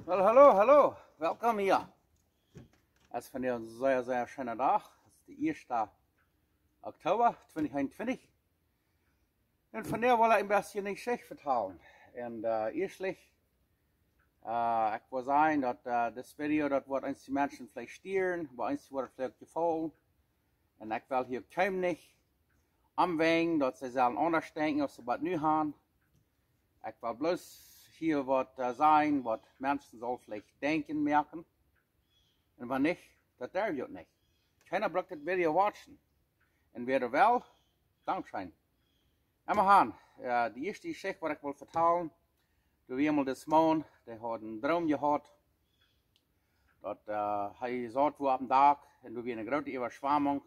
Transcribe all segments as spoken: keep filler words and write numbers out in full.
Well, hallo, hallo. Welkom hia. Et es vondoag een sea, sea scheena Dach. Et es de ieeschte Oktoba tweedusent eenuntwintich. Un vondoag well ekj een bät eene Jeschicht vetalen. Un, äh, ieeschtlich, äh, ekj well sajen daut, äh, dit Video, daut woat eenje Menschen veleicht stieren, oba eenje woat et veleicht jefaulen. Un ekj well hia kjeenem nich aunwenjen, daut see sellen aundasch denkjen aus see waut nu haben. Ekj well bloos hia waut, äh, sajen, waut Menschen sellen veleicht denkjen moaken. Un wan nich, daut derf je uk nich. Kjeena brukt dit Video watchen. Un wäa well, dankscheen. Emma han, äh, de ieeschte Jeschicht waut ekj well vetalen, doa wia eemol dis Maun, dee haud een Droom jehaut, daut, äh, hee saut wua oppem Dak un doa wia eene groote Äwaschwamunk,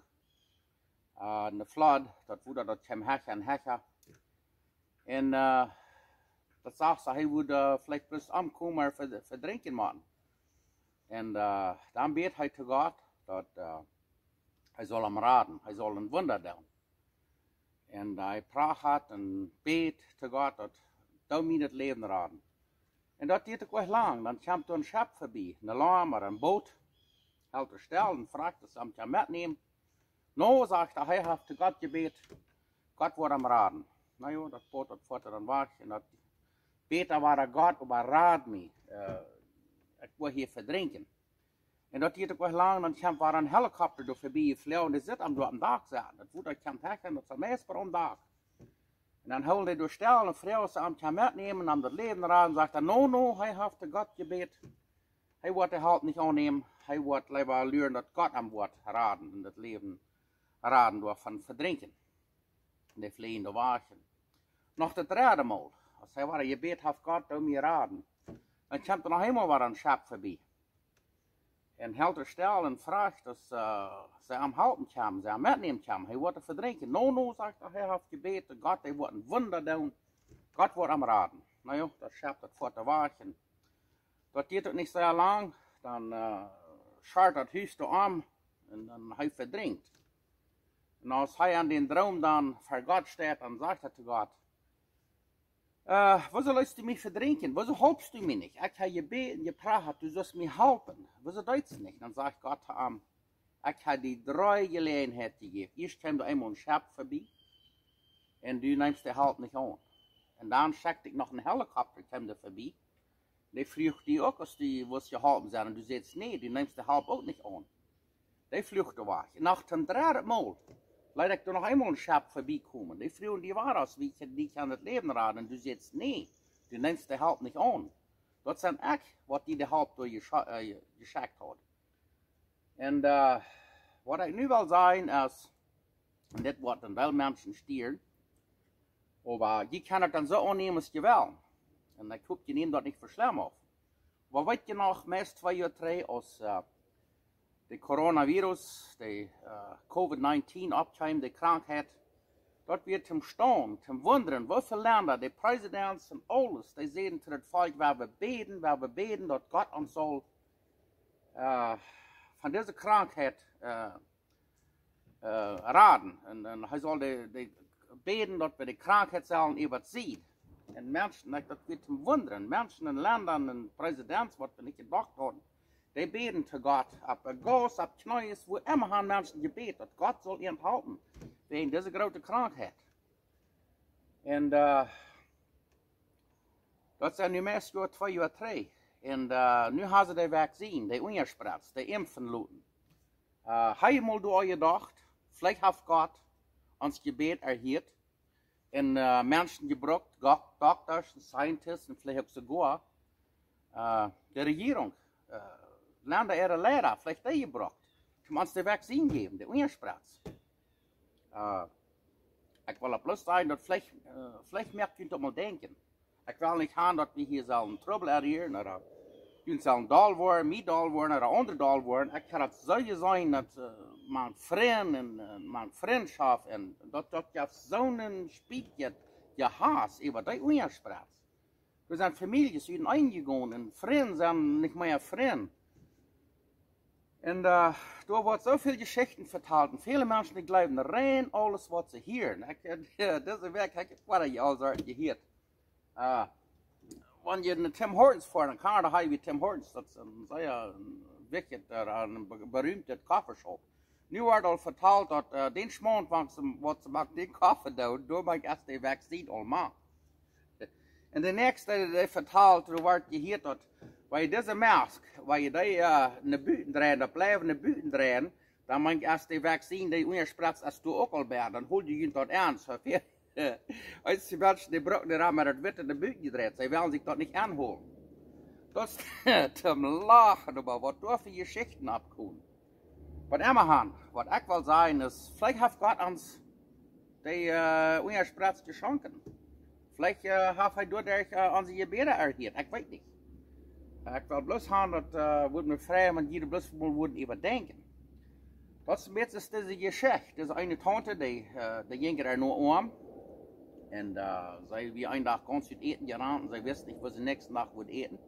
äh, eene Flood, daut Wota, daut kjeem hecha un hecha. Un, äh, daut sach soo, hee wudd, äh, veleicht bloos omkomen, ve-, vedrinkjen motten. Un, äh, dan bäd hee to Gott, daut, äh, hee saul am raden, hee saul een Wunda doonen. Un hee prachat un bäd to Gott, daut, doo mie daut Läwen raden. Un daut dieed uk nich lang, dan kjemt doa een Schepp vebie, een Loma, een Boot, helt doa stell un fruacht, aus see am kjennen metnämen. No, sajcht hee, hee haft to Gott jebät, Gott woat am raden. Na jo, daut Boot, daut foat dan wajch, un daut bäd hee wada: Gott, oba rad mie, äh, ekj woa hia vedrinkjen. Un daut dieed uk nich lang, dan kjemt wada een Helikopta doa vebie jefloagen, dee sitt am doa oppem Dak sitten. Daut Wota kjemt hecha un daut es meist bat oppem Dak. Un dan helt hee doa stell un fruacht, aus see am kjennen metnämen, am daut Läwen raden, sajcht hee: No, no, hee haft to Gott jebät. Hee woat de Help nich aunnämen, hee woat leewa luaren daut Gott am woat raden un daut Läwen raden doa von vedrinkjen. Un dee fleajen doa wajch. Noch daut dredde Mol, aus hee wada jebät haft: Gott, doo mie raden, dan kjemt doa noch eemol wada een Schepp vebie. Un helt doa stell un fruacht, aus, äh, see am halpen kjennen, see am metnämen kjennen. Hee woat doa vedrinkjen. No, no, sajcht hee, hee haft jebät, Gott, hee woat een Wunda doonen. Gott woat am raden. Na jo, daut Schepp, daut foat doa wajch. Un daut dieed uk nich sea lang, dan, äh, schart daut Hus doa om un dan hee vedrinkjt. Un aus hee en dän Droom dan ver Gott steit, dan sajcht hee to Gott: Äh, wuarom leetst du mie vedrinkjen? Wuarom holpst du mie nich? Ekj hab jebät un jeprachat, du sullst mie halpen. Wuarom deetst du nich? Dan sajcht Gott to am: Ekj hab die dree Jeläajenheiten jejäft. Ieescht kjeem doa eemol een Schepp vebie un du neemst de Help nich aun. Un dan schekjt ekj noch een Helikopta, kjeem doa vebie. Dee fruach die uk, aus du wurscht jeholpen sennen, un du sätst: Nä, du neemst de Help uk nich aun. Dee fluach doa wajch. Un noch toom dredden Mol leet ekj doa noch eemol een Schepp vebie komen. Dee fruagen die wada, aus wie die kjennen daut Läwen raden, un du sätst: Nä, du neemst de Help nich aun. Daut sie ekj, waut die de Help doa jescha-, äh, jeschekjt haud. Un, äh, waut ekj nu well sajen es, un dit woat dan väl Menschen stieren, oba jie kjennen daut dan soo aunnämen aus jie wellen. Un ekj hop, jie nämen daut nich fa schlemm opp. Oba weet jie noch, meist twee Joa trigj, aus, äh, de Coronavirus, de, äh, Covid nineteen oppkjeem, de Krankheit, daut wia toom Staunen, toom Wundren, woo väl Lenda, de Präsidenten un aules, dee säden to daut Volkj: Wie bäden, wie bäden, daut Gott ons saul, äh, von dise Krankheit, äh, äh, raden. Un, un hee saul de, de bäden, daut wie de Krankheit sellen äwasieen. Un Menschen, ekj, daut wia toom Wundren, Menschen un Lenda un Präsidenten, waut wie nich jedocht hauden, dee bäden to Gott, opp de Gauss, opp Kjnees, wua emma haben Menschen jebät, daut Gott saul an halpen wäajen dise groote Krankheit. Un, äh, daut sie nu meist Joa, twee Joa trigj. Un, äh, nu haben see de Vaccine, de Unjaspretz, de Impen loten. Äh, hab jie mol doaraun jedocht, veleicht haft Gott ons Jebäd erhieet un, äh, Menschen jebrukt, Dok-, Doktasch un Scientists un veleicht uk soogoa, äh, de Rejierunk, äh, Lenda äare Leida, veleicht dee jebrukt, toom ons de Vaccine jäwen, de Unjaspretz. Äh, ekj well opp bloos sajen, daut veleicht, äh, veleicht moakt junt daut mol denkjen. Ekj well nich haben, daut wie hia sellen Trubbel erhieren, ooda junt sellen doll woaren, mie doll woaren, ooda aundre doll woaren. Ekj hab daut soo jeseenen, daut, äh, mank Frind un, äh, mank Frintschoft, un daut, daut jeft soon Spiet, Haus äwa dee Unjaspretz. Wie sent Famieljes uteneen jegonen un Frind sent nich mea Frind. Un, äh, doa woat soo väl Jeschichten vetalt un väle Menschen, dee jleewen rein aules, waut see hieren. Ekj, äh, dise Wäakj hab ekj uk wada aul Sorten jehieet. Äh, Wan jie no Tim Hortons foaren, dan kaun daut hia bie Tim Hortons, daut es een sea, een wichtjet, äh, een be-, berühmtet Coffeeshop. Nu woat aul vetalt daut, äh, dän Schmaunt, waut see, waut see met dän Koffe doonen, doa moakt ieescht de Vaccine aul mau. Un de näakjste, dee vetalt, doa woat jehieet daut, wan jie dise Mask, wan jie dee, äh, no buten dreien, daut blift no buten dreien, dan moakt ieescht de Vaccine, dee Unjaspretz es doa uk aul bie, dan hool jie junt daut aun, soo väl. Aus dee Menschen, dee brucken dee dan met daut Witte no buten jedreit, see wellen sikj daut nich aunhoolen. Daut es toom Lachen, oba waut doa fa Jeschichten oppkomen. Waut emma han, waut ekj well sajen es, veleicht haft Gott ons dee, äh, Unjaspretz jeschonken. Veleicht, äh, haft hee doaderch, äh, onse Jebäda erhieet, ekj weet nich. Ekj well bloos han, daut, äh, wudd mie freien, wan jie bloos mol wudden äwadenkjen. Daut es een bät dise Jeschicht. Daut es eene Taunte, dee, äh, dee jinkj äa no Oam. Un, äh, see wia een Dach gaunz ut Äten jerant un see wist nich, woo see dän näakjsten Dach wudd äten.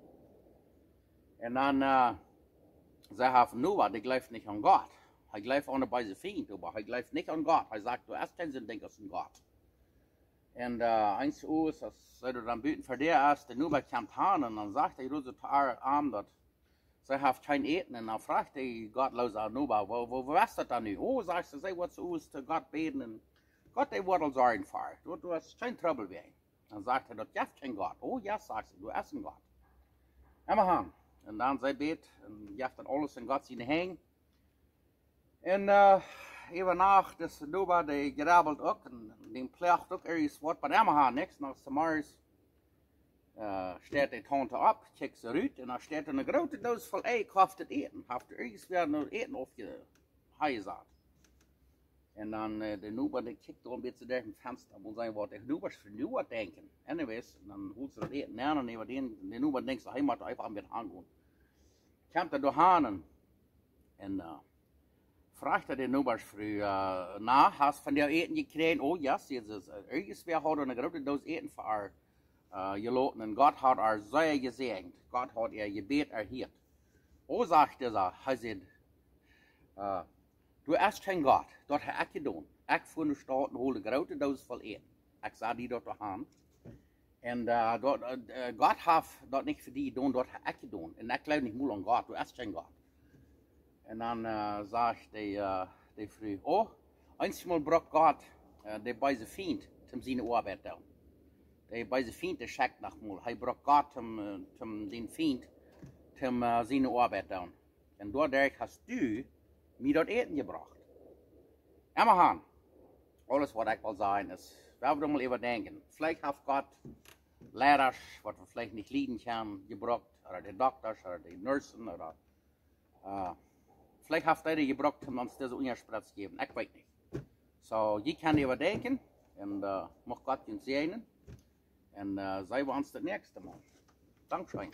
Un dan, äh, see haft een Noba, dee jleeft nich aun Gott. Hee jleeft aun dän beesen Fient, oba hee jleeft nich aun Gott. Hee sajcht, doa es kjeen soon Dinkj aus een Gott. Un, äh, eens Owes, aus see doa dan buten ver dee es, de Noba kjemt han un dan sajcht hee, roopt see to äa aun, daut see haft kjeen Äten. Un dan frajcht dee gottloosa Noba, woo, woo, woo es daut dan nu? Oh, sajcht see, see woat soo aus to Gott bäden un Gott, dee woat aul sorjen fa äa. Doa, doa es kjeen Trubbel bie. Dan sajcht hee, daut jeft kjeen Gott. Oh jo, sajcht see, doa es een Gott. Emma han. Un dan see bät un jeft daut aules en Gott siene Henj. Un, äh, äwa Nacht es de Noba, dee jrebelt uk un dän ploagt uk irjent waut, oba emma han nuscht. Zemorjes, äh, steit de Taunte opp, kjikjt see rut un dan steit doa eene groote Doos voll Ei, koftet Äten. Haft irjentwäa daut Äten aufje-, hanjesat. Un dan, äh, de Noba, dee kjikjt doa een bät derch daut Fensta, mott seenen, waut de Nobasch fa nu woat denkjen. Anyways, un dan holt see daut Äten aun un äwa dän, de Noba denkjt soo, hee mott eefach een bät hangonen. Kjemt hee doa han un, un, äh, frajcht hee de Nobaschfru, äh, na, hast von dee Äten jekjräajen? Oh yes, see es, äh, irjentwäa haud eene groote Doos Äten fa äa, äh, jeloten. Un Gott haud äa sea jesäajent. Gott haud äa Jebäd erhieet. Oh, sajcht dee, hee sajcht, äh, doa es kjeen Gott, daut hab ekj jedonen. Ekj fua no Staut un hool eene groote Doos voll Äten. Ekj sach die daut doa han. Un, äh, daut, äh, Gott haft daut nich fa die jedonen, daut hab ekj jedonen. Un ekj jleew nich mol aun Gott, doa es kjeen Gott. Un dan, äh, sajcht de, äh, de Fru, oh, eenjemol brukt Gott, äh, dän beesen Fient, toom siene Oabeit doonen. De beese Fient, dee schekjt noch mol. Hee brukt Gott toom, äh, toom dän Fient, toom, äh, siene Oabeit doonen. Un doaderch hast du mie daut Äten jebrocht. Emma han, aules waut ekj well sajen es, wie motten mol äwadenkjen. Veleicht haft Gott Leidasch, waut wie veleicht nich lieden kjennen, jebrukt, ooda de Doktasch, ooda de Nursen, ooda, äh, veleicht haft hee dee jebrukt, om ons dise Unjaspretz to jäwen. Ekj weet nich. Soo, jie kjennen äwadenkjen un, äh, mucht Gott junt säajnen. Un, äh, see wie ons daut näakjste Mol. Dankscheen.